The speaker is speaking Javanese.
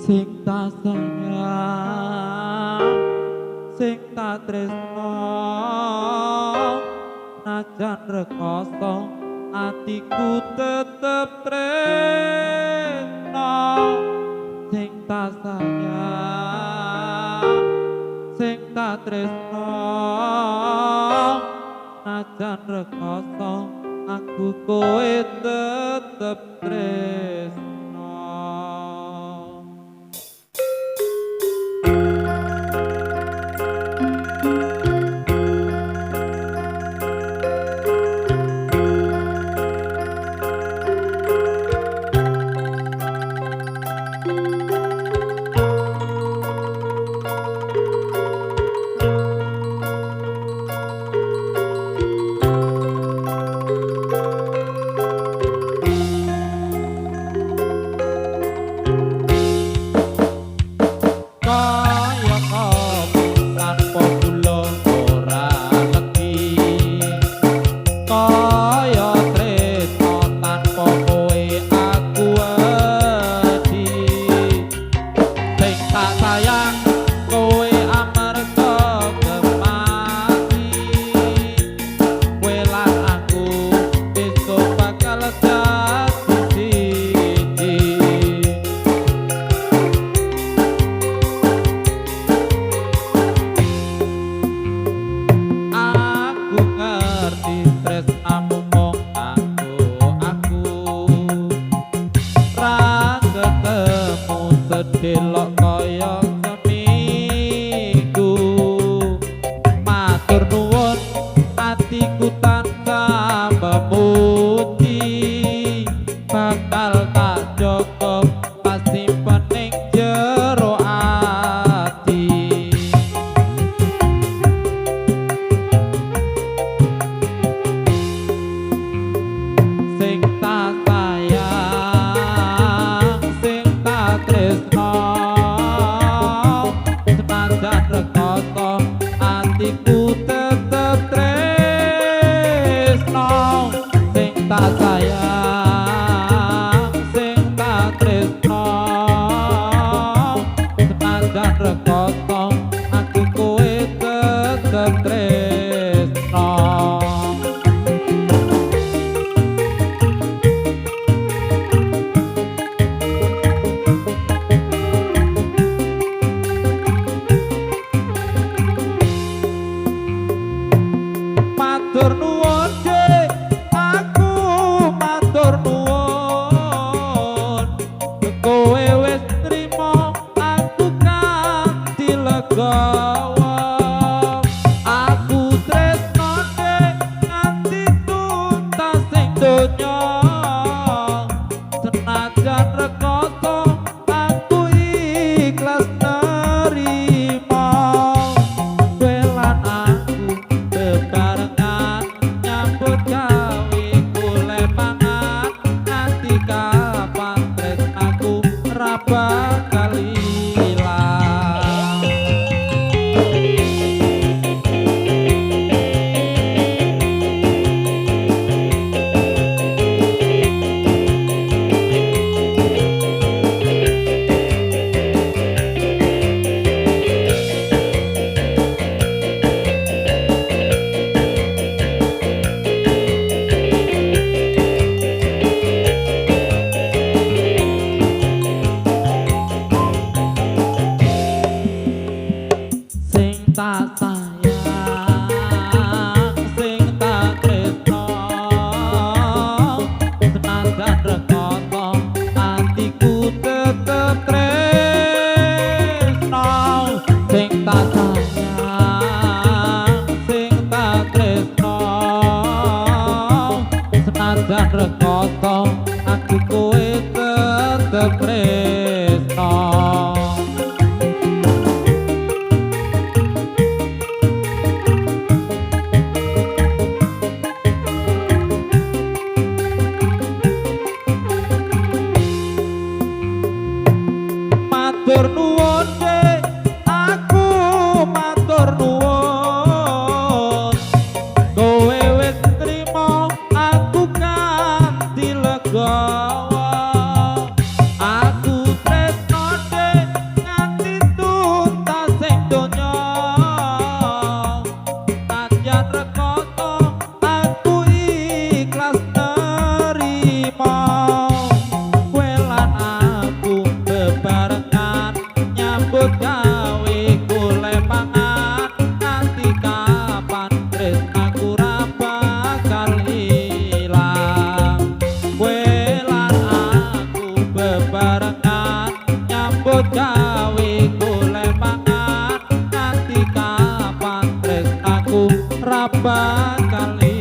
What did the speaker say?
Sing tak sayang, sing tak tresno, najan rekoso atiku tetep tresno. Sing tak sayang, sing tak tresno, najan rekoso aku kowe tetep tresno. Kaya kopi tanpa gula ora legi, kaya tresno tanpa kowe aku wedi. Sing tak sayang kowe amarga kemati, kowe lan aku besok bakal dadi siji. Aku ngerti tresnamu mung kanggo aku, ra ketemu sedelok kaya seminggu. Matur nuwun atiku tansah memuji, bakal tak jaga pasti ning jero ati. Sing tak sayang, sing tak tresno, senajan rekoso atiku tetep tresno. Sing tak sayang, sing tak tresno, senajan rekoso aku kowe tetep tresno. Matur nuwun Dik, aku matur nuwun. Kowe wis nrimo aku kanthi legawa. Aku tresno Dik nganti tuntas ing donya. Senajan rekoso aku ikhlas nerima. Kowe lan aku bebarengan nyambut gawe golek pangan, nganti kapan tresnaku ra bakal ilang. Sing tak sayang, sing tak tresno, senajan rekoso atiku tetep tresno. Sing tak sayang, sing tak tresno, senajan rekoso aku kowe tetep tresno. Matur nuwun Dik, aku matur nuwun. Kowe wis nrimo aku kanthi legawa. Aku tresno Dik. Ora bakal.